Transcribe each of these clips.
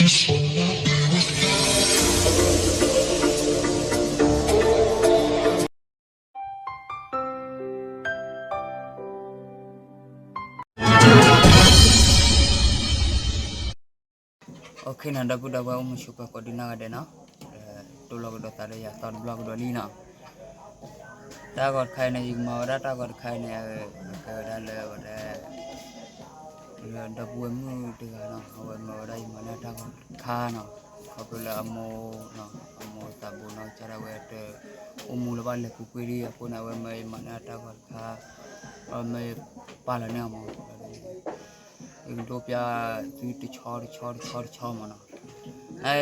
OK နီၤ ဒီပုၢ်ဒီဝဲၢ်အိၣ်မူဆိးပၢၤကိးဒံနီၢ်ဂၤဒဲးနီၤ, တိၢ်လီၤကဒီးသးဒီးယၤသီတဘျီကဒီးလံနီၤ. တၢ်ဂီၤတခါအံၤန့ၣ် ယကမၤဝဲဒၣ်တၢ်ဂီၤတခါအံၤန့ၣ် ကဲဝဲဒၣ်လၢဝဲဒၣ် ဒီပုၢ်ဝဲၢ်မုၣ်တဂၤနီၤ, အဝဲမၤဝဲဒၣ်ယမၤန့ၢ်တၢ်ဂီၤတခါနီၤ, ခီဖျိလၢအမိၢ်နီၤ, အမိၢ်သးဘိနီၤ ကၢ်ဒၣ်ဝဲတအိၣ်မူလၢၤဘၣ် လဲၤပူၤကွံာ်ဒံးအဃိန့ၣ် အဝဲမၢယမၤန့ၢ်တၢ်ဂီၤတခါ, အဝဲမၢပာ်လီၤန့ၢ်အီၤမး ယကဒိးပျးသုတဆီတဆီတဆီတဆီမးနီၤ. အဲ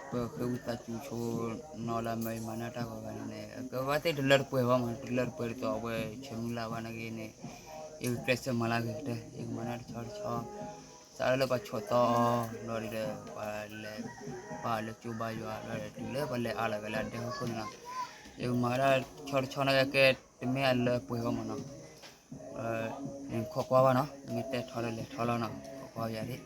ပဃ့ဝံသးစူၤဆိနီၤလၢအမၢယမၤန့ၢ်တၢ်ဂီၤဂၤန့ၣ်န့ၣ် အကဘၣ်သ့ၣ်တလၢတပှဲၤဘၣ်မး, တလၢတပှဲၤဒ်သိးအဝဲဆၢမုၢ်လၢ်ဘၣ်နာ်က့န့ၣ်, ယကကျဲးစၢးမၤလၢအဂ့ၤကတၢၢ်, ယကမၤန့ၢ်တဆီတဆီ, စးလၢပှၤဆီၣ်သီအီၤဘျီဒီး ပှၤလဲၤပာ်လၢကၠိဘါယွၤဘျီဒီး တုၤလၢပှၤလဲၤအါလီၤက့ၤလၢအဒဲဟီၣ်ခိၣ်န့ၣ်နီၤ, ယကမၤဝဲဒၣ်ဆီတဆီနာ်က့ ကဲတမ့ၢ်အလၢပှဲၤဘၣ်မးနီၤ, ခိးကွၢ်ဘၣ်နီၤ, မ့ၢ်တဲထီဒီးလဲၤထီလီၤနီၤ, ခိးကွၢ်ယၤဒၣ်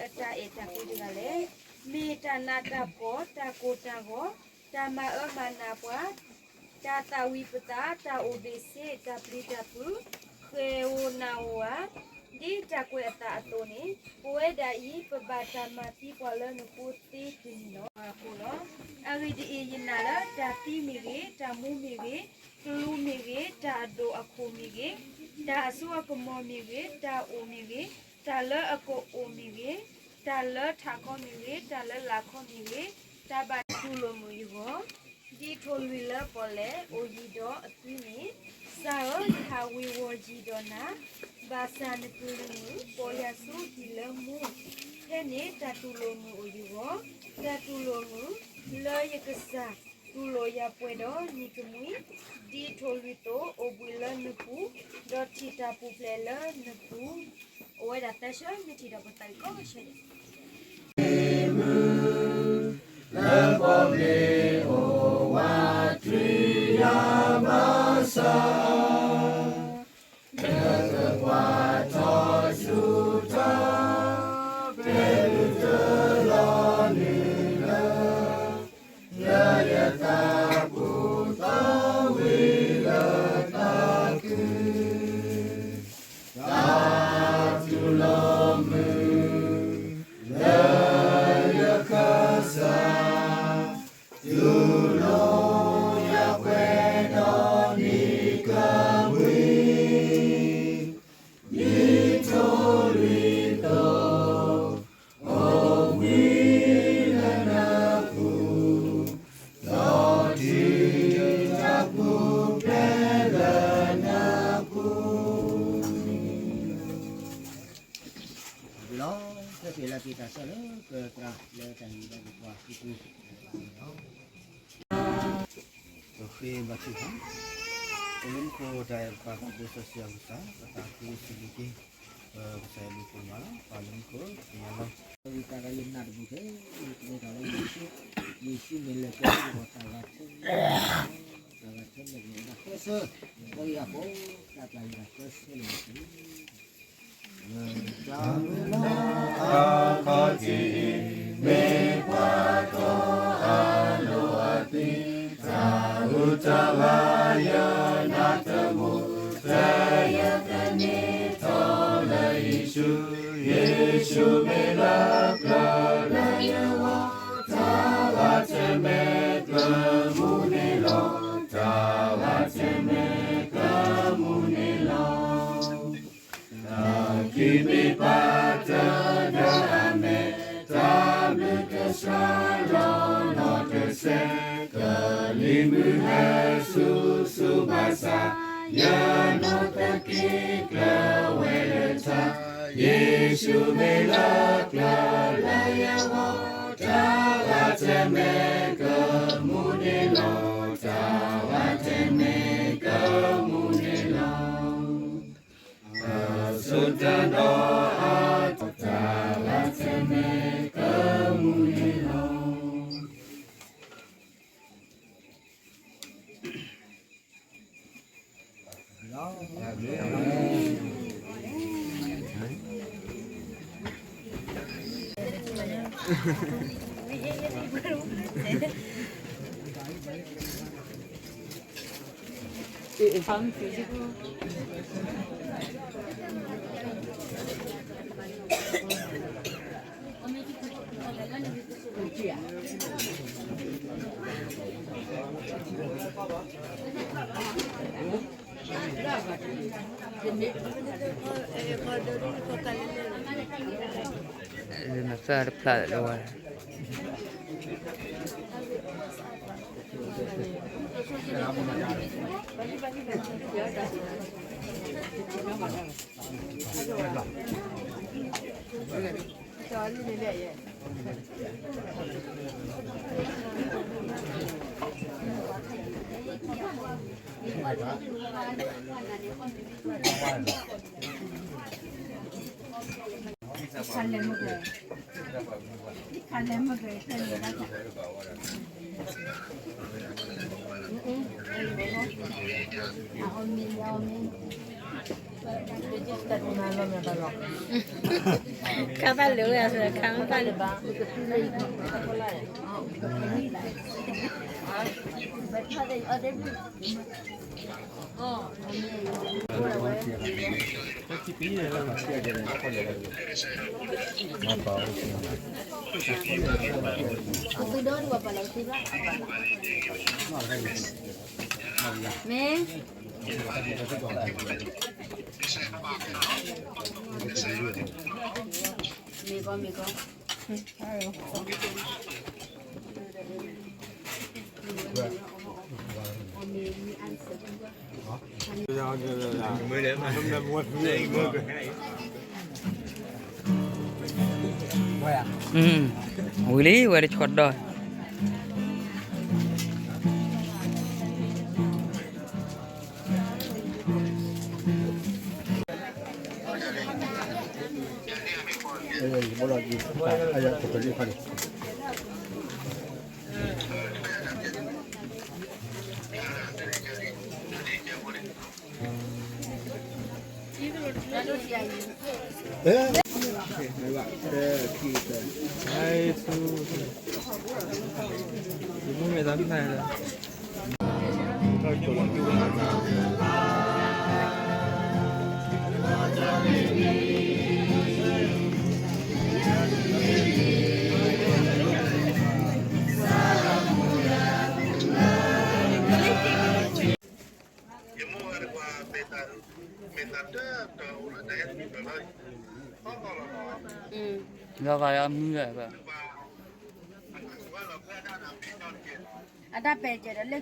အတၢ်အဲၣ်တၢ်ကွံတဂၤလဲၣ်, မ့ၢ်တၢ်နးတၢ်ဖှီၣ်, တၢ်ကိၢ်တၢ်ဂီၤ, တၢ်မၤအၢမၤနးပှၤ, တၢ်သၣ်ဝံၤပသး, တၢ်အိၣ်ဘ့ၣ်ဆ့, တၢ်ပျံၤတၢ်ဖုး, ဃဲၤဧိၤနးဧိၤဧါ, ဒ်တၢ်ကွဲးအသးအသိးန့ၣ်, ပဝဲဒၣ်အံၤ ပဘၣ်တၢ်မၤသံပှၤလၢနဃိသ့တနံၤလီၤ. အဃိလီၤ. အဂ့ၢ်ဒ်အံၤ, ယနာ်လၢတၢ်သံမ့ၢ်ဂ့ၤ, တၢ်မူမ့ၢ်ဂ့ၤ, ကလူးမ့ၢ်ဂ့ၤ, တၢ်အဒိၣ်အခိၣ်မ့ၢ်ဂ့ၤ, တၢ်အစိအကမီၤမ့ၢ်ဂ့ၤ, တၢ်အိၣ်မ့ၢ်ဂ့ၤ, တၢ်လၢအကအိၣ်မ့ၢ်ဂ့ၤ, တၢ်လၢထးခီမ့ၢ်ဂ့ၤ, တၢ်လၢလာ်ခီမ့ၢ်ဂ့ၤ, တၢ်ဘၣ်တူၢ်လိာ်မုာ်ယဂီၢ်, ဒ်ထိၣ်လွံၢ်လၢပီၣ်လဲၣ်အိၣ်ယံၤဒီးအသွံန့ၣ်, ကစၢ်ဧၢ, ယဟးဝ့ၤဝီၤယံၤဒီးနၤ, ဘၣ်ဆၣ်နကလုၢ်မုာ် ပိာ်ယၤဆူဟံၣ်လၢမူ, ဖဲန့ၣ်တၢ်တူၢ်လိာ်မုာ်အိၣ်ယဂီၢ်, တၢ်တူၢ်လိာ်မုာ်လၢယကစၢ် တူၢ်လိာ်ယၤပှဲၤဒီးနံၤကမှံ, ဒ်ထိၣ်လွံၢ်သိးအိၣ်ဘှံးလၢနပူၤ, ဒီးထံၣ်တၢ်ပူၤဖျဲးလၢနပူၤ, အိၣ်ဝဲဒၣ်သၢဆၢ, မ့ၢ်ထံၣ်တၢ်ပူၤဖျဲးကိးဆၢဒဲး လၢပီၣ်မ့ၢ်အိၣ်ဝးတြံယၤဘၣ်ဆၣ်, လၢကကွၢ်ထီၣ်ဆူထီၣ်, ဖဲလုၢ်တလီၤနုာ်လၢ လၢယသးပူၤသီဝံၤလၢသးခု, တၢ်တူၢ်လိာ်မုာ် လၢယကစၢ်, တူၢ်လိာ်ယၤပှဲၤဒီးနံၤကမှံ, ဒ်ထိၣ်လွံၢ်သိး အိၣ်ဘှံးလၢနပူၤ, ဒီးထံၣ်တၢ်ပူၤဖျဲးလၢနပူၤ. လီၤ, ကဲက့ၤလၢက့ၤတၢ်ဆၢလၢကသရၣ်လၢတၢ်ဟ့ၣ်ဘၣ်ကကွၢ်သ့ၣ်တဖၣ်လီၤ. ပဃ့ဘါထုကဖၣ်, ပလၢမူခိၣ်တၢ်အဲၣ်ပပၢ်သးဘိစီဆှံအကစၢ်, ပသးခုစံးဘျုးက့ၤ, ပကစၢ်အဲၣ်ဘျုးကိးမးလီၤ, ပှၤလၢမူခိၣ်တယၤလီၤ. ဝံသးဒီးယနၢ်တပူၤဖဲ, ယတၢ်လၢယ့ၣ်ၡူး, ယ့ၣ်ၡူးမ့ၢ်လဲၤကဲထီၣ်တၢ်ဂၤထဲလဲၣ်, တၢ်ဂၤထဲလဲၣ်န့ၣ် အိၣ်ဝဲဒၣ်သၢဆၢ, ဒီးယၤဖိ, တၢ်ပျၢ်ယၤသၢဆၢန့ၣ်တက့ၢ်. တၢ်မုၢ်လၢ်အခီၣ်ထံးအံၤ, မ့ၢ်ပှၤထီၣ်အလိၤအသံ, တၢ်အုၣ်တၢ်ဂၤယနၢ် တၢ်မူ တၢ်ယသန့ၤထီၣ်လၢယ့ၣ်ၡူး, ယ့ၣ်ၡူးမ့ၢ်လၢပျၢၤလၢယဂီၢ်, တၢ်လၢတၢ်မဲာ်ကမူန့ၣ်လီၤ, တၢ်လၢတၢ်မဲာ်ကမူန့ၣ်လီၤ. တၢ်ခံးမ့ၢ်ပၢ်တၢ်ဒီးအမဲာ်, တၢ်ဘျုးကစၢ်လီၤနီၢ်တစဲး, ကလံၤမုၢ်ဟဲဆူဆူဘၣ်ဆၣ်, ယနီၢ်သက့ၤကျၢၤဝဲလၢထး, ယ့ၣ်ၡူးမ့ၢ်လၢပျၢၤလၢယဂီၢ်, တၢ်လၢတၢ်မဲာ်ကမူန့ၣ်လီၤ, တၢ်လၢတၢ်မဲာ်ကမူန့ၣ်လီၤ. အစိတၢ်ဒီးအတၢ်လၢတၢ်မဲာ်ကမူန့ၣ်လီၤ. နသၢတဖျၢၣ်လၢဝဲ ခါဘၣ်လၢဝဲအစခါမ့ၢ်ဘၣ်လၢ မ့ၢ် မ့ၢ်ကီ မ့ၢ်ကီ ဝံၤလံ ဝဲတဆီဒီးအတၢ်ပဲာ်ကဲဒီးလၢ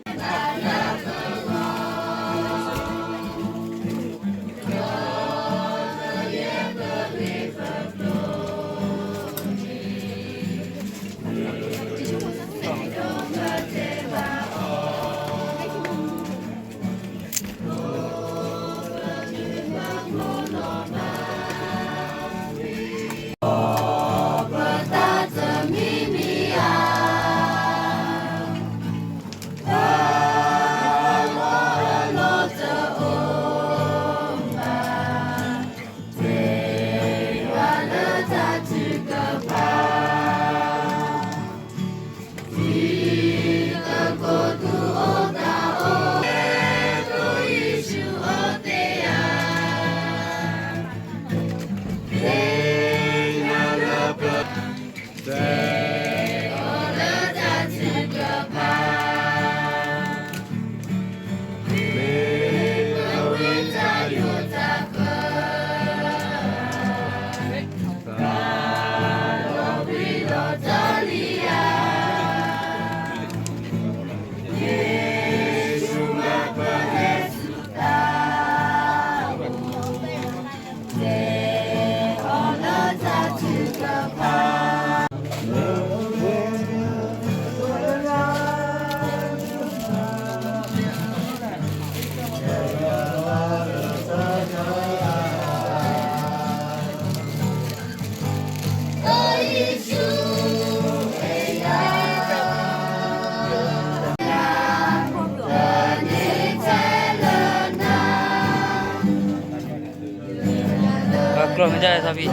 တၢ်သးဘံၣ် အီၣ်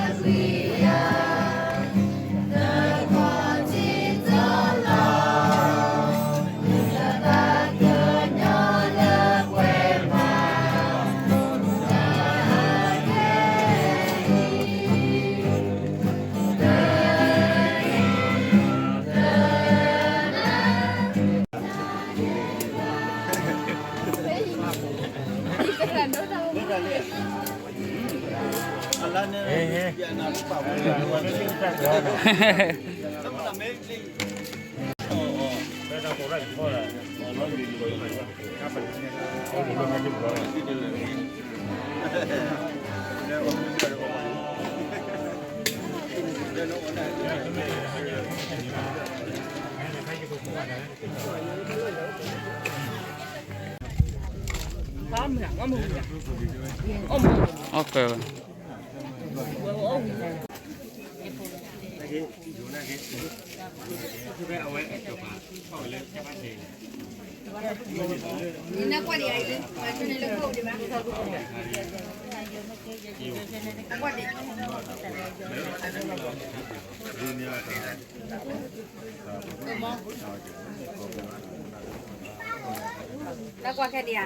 ဖဲ လၢကွၢ်ခဲဒံးဧါ.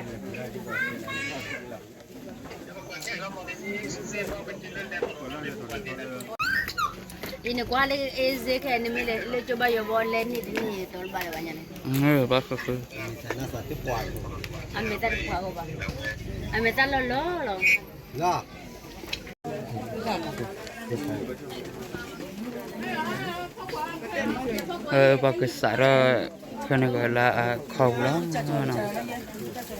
အံၤနကွၢ်လၢအ့စ့ခဲ နမ့ၢ်လၢကၠိဘၣ်ယိၤဘီလဲန့ၣ်တနံၣ် တီလၢဘၣ်လၢၤဘၣ်ညါန့ၣ်, ဘၣ်ဃုဃု, အမဲာ်တၢ်တပှၤဂီၢ်ဘၣ်, အမဲာ်တၢ်လီၢ်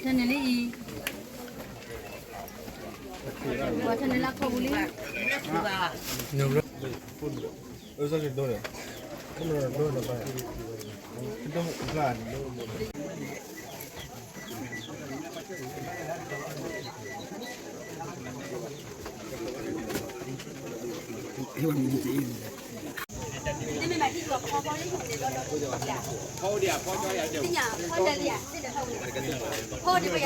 လီၢ်လီၤ. ပှၤကစးထီၣ်ဖဲန့ၣ်လၢအခီ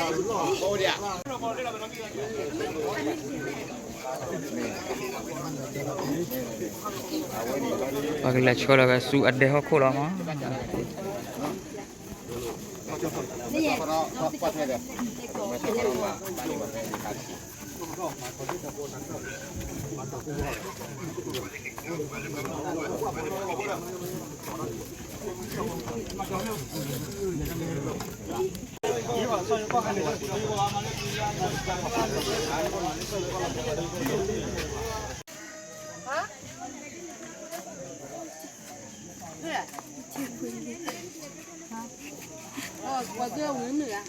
ပူၤလီၤ. ပှၤကလဲၤဆှၢလီၤဝဲဆူအဒဲဟီၣ်ခိၣ်လီၤမး.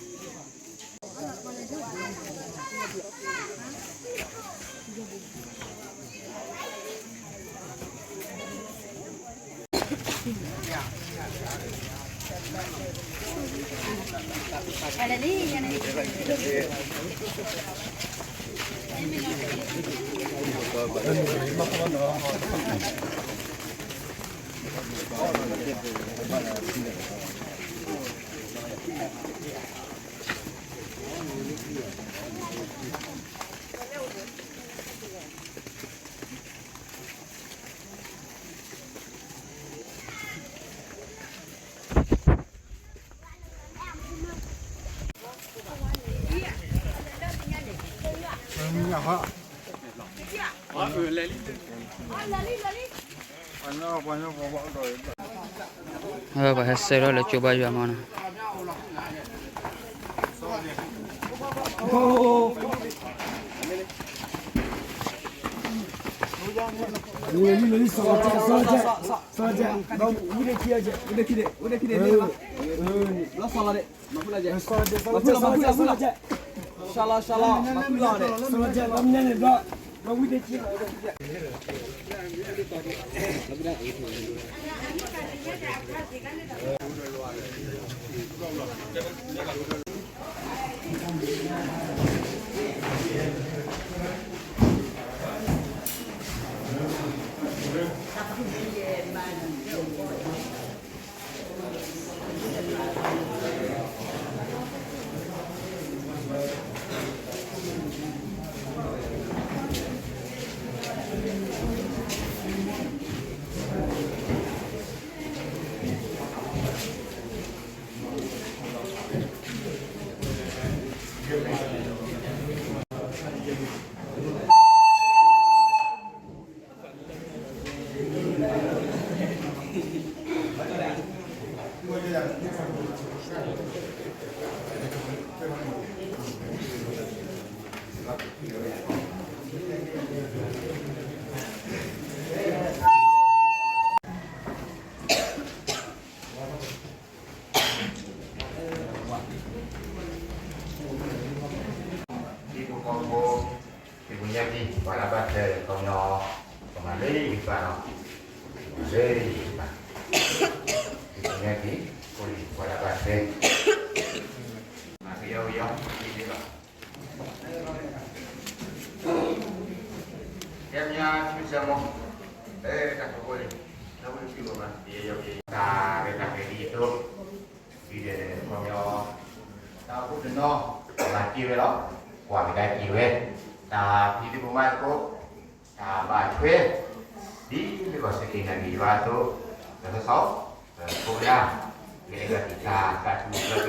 ပှၤဟဲဆှၢထီၣ်လၢကၠိဘါယွၤမးနီၤ. ဒ်ပကီၢ်ဖိ ဒ်ပညါက့ၤ ပှၤလၢဘၣ်ထွဲခီပညီ ပမၤလၢယကပၤနီၤ, ပမၤလၢယကပၤ, ဒ်ပညါက့ၤ ဖိလံၤပှၤလၢဘၣ်ထွဲ မၤကယီကယီ ဒ်န့ၣ်လီၤ. ကဲမ့ၢ်ဆူၣ်စဲမိၢ်, တၢ်ဖိလံၤ လၢဝံသံးဖိမး ယယီက့ၤ တၢ်ရဲၣ်တၢ်ကျဲၤဒ်အသိး ဒ်လဲၣ်ခီပညီ တၢ်အိၣ်ဖှိၣ်တနီၤ မၤတ့ၢ်ဝဲလီၤ, ကွၢ်ကဒါက့ၤဝဲ တၢ်ဖံးသကိးမၤသကိး တၢ်ဘၣ်ထွဲ ဒ်လၢပှၤစူၢ်က့ၤနာ်က့ၤယွၤအသိး လၢကစီၣ် ပဖိကနၣ် လၢအဲၣ်ဒိးတံာ်တာ်သးထူသးကစၢ်မၤ ပမိၢ်ပပၢ် လဲၤကဲလၢသ့ၣ်လံတၢ်တၢ်ကပီၤ လၢတၢ်ဖိတၢ်ဖံးသကိးမၤသကိး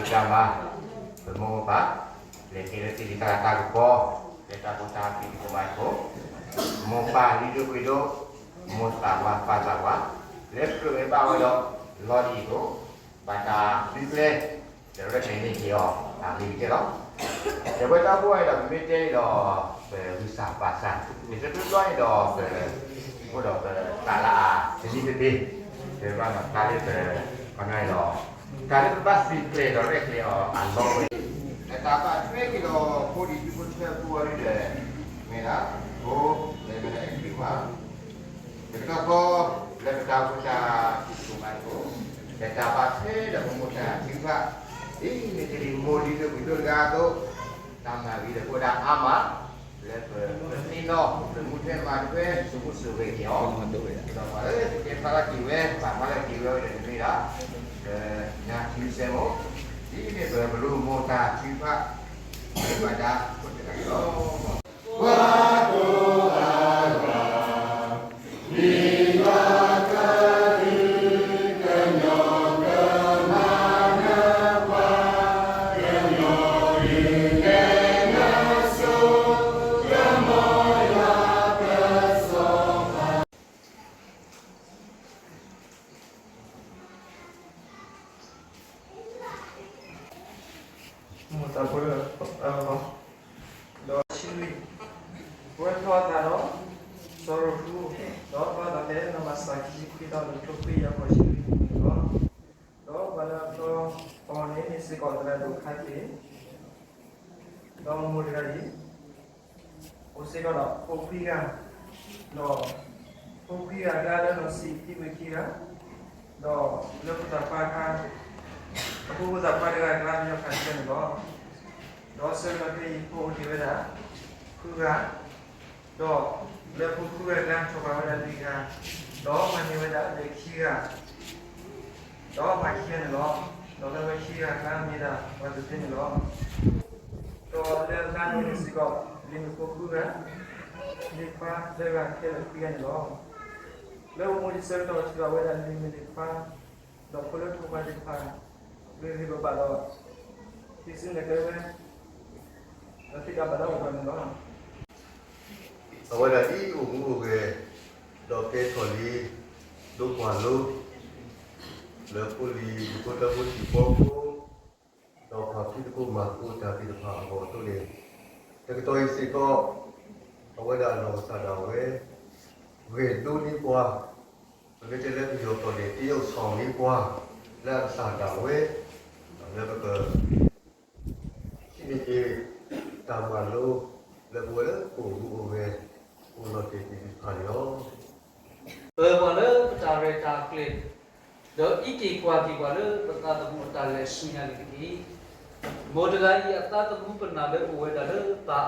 မိၢ်ပၢ်လုၢ်ဒိၣ်ပှ့ၤဒိၣ် မိၢ်သးဝါပၢ်သးဝါ လၢကြၢးဝဲဘၣ်ဝဲဒီး လီၢ်ဒ်အံၤအသိး ဘၣ်တၢ်သုကျဲ ဒီးရဲၣ်ကျဲၤန့ၢ်က့ၤအီၤ အဂ့ၢ်ကတၢၢ်လီၤ. ဒီးပဝဲတၢ်အိၣ်ဖှိၣ်အံၤဒီး ပမ့ၢ်တဲအံၤဒီး ပဂံၢ်စၢ်ဘါစၢ် မ့ၢ်တဘျီဘျီအံၤဒီး ပအိၣ်ဒီးပသးလၢအတနံၤတဘ့ၣ် ဒီးဘၣ်နီၤတၢ်လၢပ ခီပညီအံၤဒီး တၢ်လၢပဘၣ်သုကျဲၤဒီးရဲၣ်ကျဲၤအီၤအလီၢ်ဝဲ လၢတၢ်ဘၣ်ထွဲက့ၤဒီးဖိဒံဖိထၢဖိအီၤဒ်ဒီး မ့ၢ်ဒၣ် ဖိလၢမ့ၢ်ဒၣ်အဲၣ်ခရံာ်မး တကတီၢ်ဃီ လၢပတၢ်အိၣ်ဖှိၣ်တၢ်ဖံးသကိးမၤသကိး လၢတၢ်ဘၣ်ထွဲဒီးပမိၢ်တၢ်ထုကဖၣ် ဒ်မ့ၢ်တ့ၢ်လံမိၢ်လံလၢဝံၤဒိၣ်တဂၤအသိး တၢ်မၤဂ့ၤဒီးကအိၣ်ဒၣ်အါမး လၢပသ့ၣ်နီၣ် ပမူထွဲမၤထွဲ စိာ်မူစိာ်ဂဲၤက့ၤအီၤ ဒီးပှၤလၢကတဲဖျါထီၣ်က့ၤဝဲ ပာ်ဖျါထီၣ်က့ၤဝဲအံၤဒီးတမ့ၢ်ဒၣ် လၢညါထူစဲမိၢ် ဒ်န့ၣ်ပပလူးမိၢ်တၢ်ထုကဖၣ် ဘၣ်ဒၣ်ဖိတဂၤအံၤလီၤ. မိၢ်သးဖိလၢ ဒီးဆံလွံၢ်, ပဝဲထီၣ်အသးဒီး စီၤရိၤထူ, ဒီးပှၤသးဖဲနီၢ်မၤစၢၤခံဆံခွံသီ လၢထိခွံကယၤဃိးဆံလွံၢ်နံၣ်န့ၣ်လီၤ. ဒီးပှၤလၢအတီအီၤန့ၣ် မ့ၢ်စ့ၢ်ကီးသရၣ်ဒိၣ်ခါက့ၤ ဒီးမိၢ်တဂၤအံၤ အိၣ်စ့ၢ်ကီးဒီးဖိခွံဂၤ, ဒီးဖိခွံဂၤအကျါလၢနီၢ်ဆံးသံဝဲခံဂၤ, ဒီးလၢဖိသၣ်ခွါအခါ, အဖိဖိသၣ်ခွါတဂၤအကျါ ပယီၤခးတကဲန့ၣ်လီၤ. ဒီးဆၢကတီၢ်ခဲအံၤ ဖိအိၣ်တ့ၢ်ဝဲဒၣ် ဃုဂၤ, ဒီးလၢဖိဃုဂၤအကျါ ဆီၣ်ဘၣ်ဝဲဒၣ်လွံၢ်ဂၤ, ဒီးမၤန့ၢ်ဝဲဒၣ်လၢခံဂၤ ဒီးပှၤခံဂၤန့ၣ်လီၤ. ဒီးလၢဝဲခံဂၤအကျါမ့ၢ်ဒၣ်ပှၤသ့န့ၣ်လီၤ. ဒီးလၢအကျါန့ၣ်စ့ၢ်ကီး လံၤမ့ၢ်ဖိဃုဂၤ, လံၤခွါသၢဂၤ ခဲလၢာ်ခွံဂၤန့ၣ်လီၤ. လၢပမိၢ်ဒံးဆၢကတီၢ် ထုးထီၣ်ဝဲဒၣ်လံၤမ့ၢ်လံၤခွါ, ဒီးဖိလၢဖိခွါသ့ၣ်တဖၣ် ဂ့ၤဂ့ၤဘၣ်ဘၣ်ဒီး ဟံးစုနဲၣ်ကျဲဝဲ ဒီးသ့ၣ်တၢ်ဘၣ်တၢ်အိၣ်ဘၣ်န့ၣ်လီၤ. အဝဲဒၣ်ဒ်အိၣ်မူအိၣ်ဂဲၤ ဒီးကဲထီၣ်လံ ဒိကွၢ်လိ လၢဖိလံၤဒူၣ်ဖိထၢဖိဟံၣ်ဖိဃီဖိ ဒီးပှၤဖံးသကိးမၤသကိးတၢ်သ့ၣ်တဖၣ်အဂီၢ်အသိးန့ၣ်, တကတီၢ်အံၤစ့ၢ်ကီး အဝဲဒၣ်အနီၢ်ကစၢ်ဒၣ်ဝဲ ဂဲၤဒိးန့ၢ်ပှၤ ပမ့ၢ်တဲလၢပယီၤကျိာ်န့ၣ် တၢ်အိၣ်ဆီၣ်န့ၢ်ပှၤ လၢအကစၢ်ဒၣ်ဝဲ လၢပက ဟံးန့ၢ်က့ၤ တၢ်မၤလိ လၢပဝဲလၢပအိၣ်မူအိၣ်ဂဲၤ အိၣ်လီၤတဲာ်က့ၤသ့ၣ်တဖၣ်န့ၣ်လီၤ. ပၢၤပှၤလၢပတၢ်ရဲၣ်တၢ်ကျဲၤ, ဒီးအံးက့ၤကွၢ်က့ၤပှၤလၢပသးသမူအတၢ်လဲၤဆူညါန့ၣ်တက့ၢ်. မိၢ်တဂၤအံၤအသးသမူပနၢ်လၢအိၣ်ဝဲဒၣ်လၢပၢ်အၤ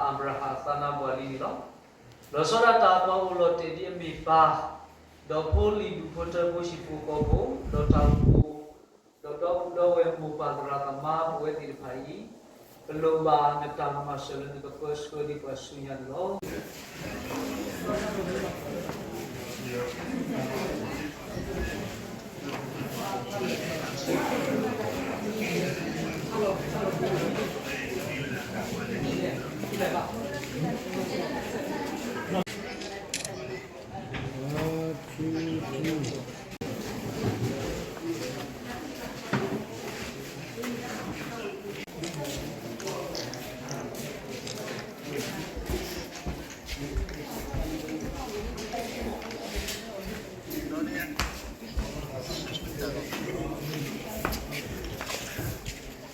ဘြၤဟၣ်အသးနါပှၢ်လံန့ၣ်လီၤ. လီၤဆီဒၣ်တၢ်ပှၤအိၣ်လီၤ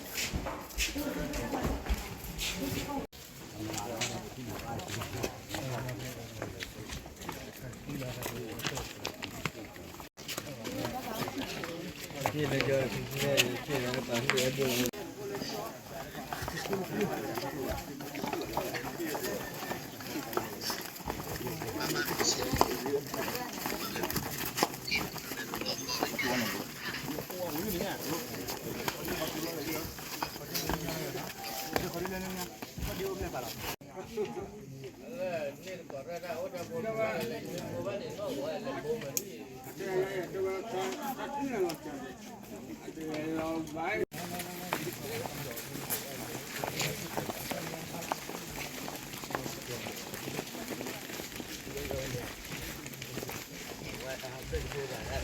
တဲာ်ဒ်အမ့ၢ်ပၢ်, ဒီးဖိလံၤဒူၣ်ဖိထၢဖိဟံၣ်ဖိဃီဖိ, ဒီးတၢ်အိၣ်ဖှိၣ် ဒီးဒီပုၢ်ဒီဝဲၢ်မိၢ်ပၢ်သရၣ်သမါပဝဲသ့ၣ်တဖၣ်အံၤ, ပ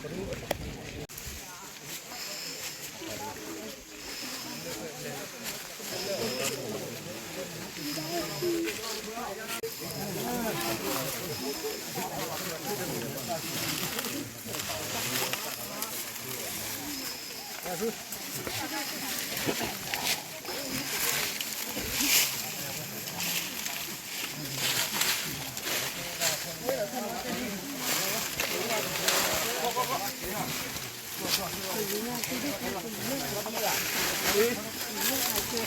လိၣ်ဘၣ်နတၢ်မၤစၢၤလၢနကပၢဆှၢဒံးပှၤဆူညါန့ၣ်လ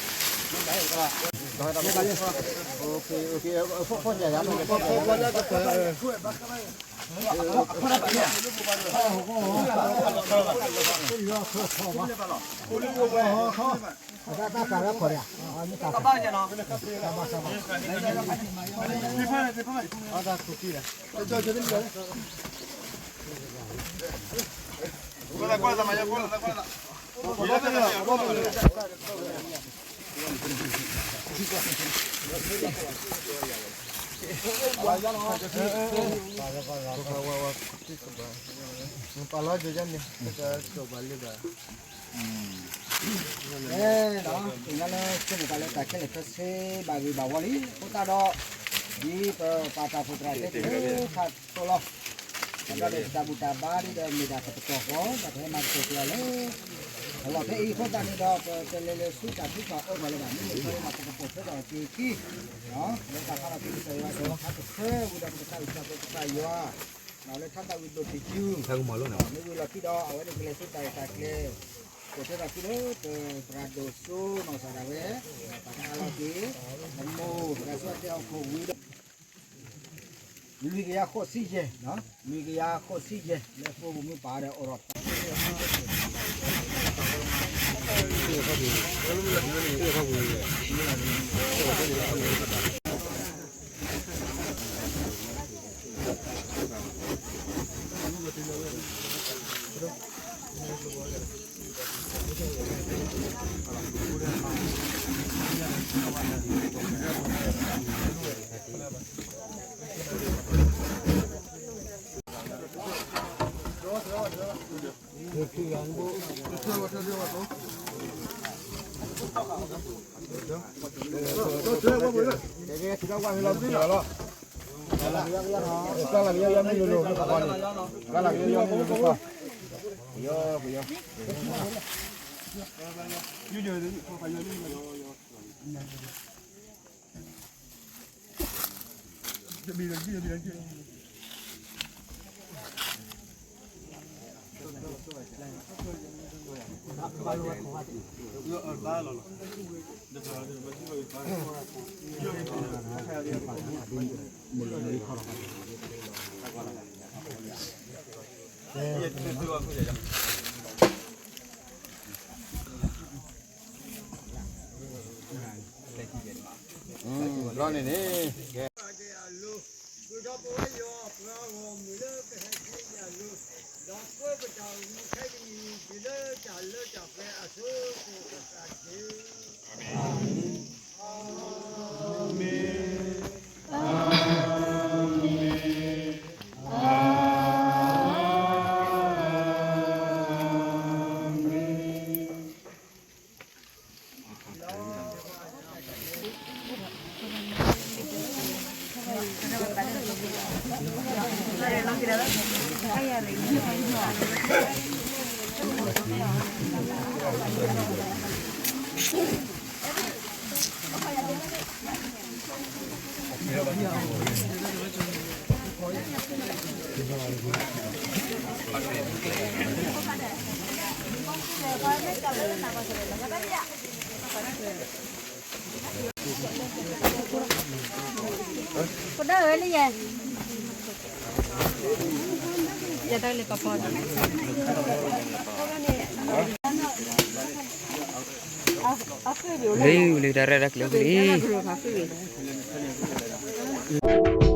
ီၤ. ပာ်လီၤယိၤယါန့ၣ် ပကကၠီၣ်ပှၤလၢဘၣ် အဲၣ်ဒိး သ့ၣ်ညါလၢ ကဲန့ၣ်တၢ်လၢတၢ်ခဲလၢာ်ခဲဆ့ဘၣ်ဂ့ၤဘၣ်ဝီလံ အဃိသတးဒီး ဒ်ပပာ်တၢ်အိၣ်ဖှိၣ်သရၣ်တဲတ့ၢ်လၢခါတိလီၤ ဒီးတၢ်ဘူၣ်တၢ်ဘါဒ်ဒီးမ့ၢ်ဒၣ်တကတီၢ်ဃီ ဒီးပဟဲမၤကတၢၢ်က့ၤအီၤလၢ အလီၢ်ဖဲအံၤအဃိသတးန့ၣ်ဒီး ပတလဲၤလၢဆူတၢ်ထုကဖၣ်အၢမၤလၢၤဘၣ် မ့မ့ၢ်ခီလၢပကပိာ်ထွဲထီၣ်အီၤက့ၤခံ လၢတၢ်ဖးလီၤက့ၤကစၢ်ယွၤအကလုၢ်ကထါတဖၣ် ဝံၤဒီးပကစၢ်အုၣ်ကစၢ်ဖိကစၢ်ယွၤ လၢထါသၣ်ဝံၤဒိၣ်ထံးစု မ့ၢ်ဝံၤလီၢ်ခံဒီး အဝဲန့ၣ်ကလဲၤဆူတၢ်ရဲၣ်တၢ်ကျဲၤ ကိးထဲတၢ်စုလၢပသရၣ်ဒိၣ်စိနီၢ်ကစၢ်ဒၣ်ဝဲ ပာ်ဖျါလီၤက့ၤ ပမိၢ်သရၣ်စိအတဲအီၤခိၣ်ဝံၤဒီး လွံၢ်ကယၤဃိးဆံယဲၢ်, လွံၢ်ကယၤဃိးဆံယဲၢ် လၢဖိမုၣ်ပၢ်ဒီးအိၣ်ဒီး Hello. ဘျီန့ၣ်န့ၣ် ကဒၣ်ဝဲလံယဲ, လံလံတၢ်ရဲၣ်တၢ်ကျဲၤလံ.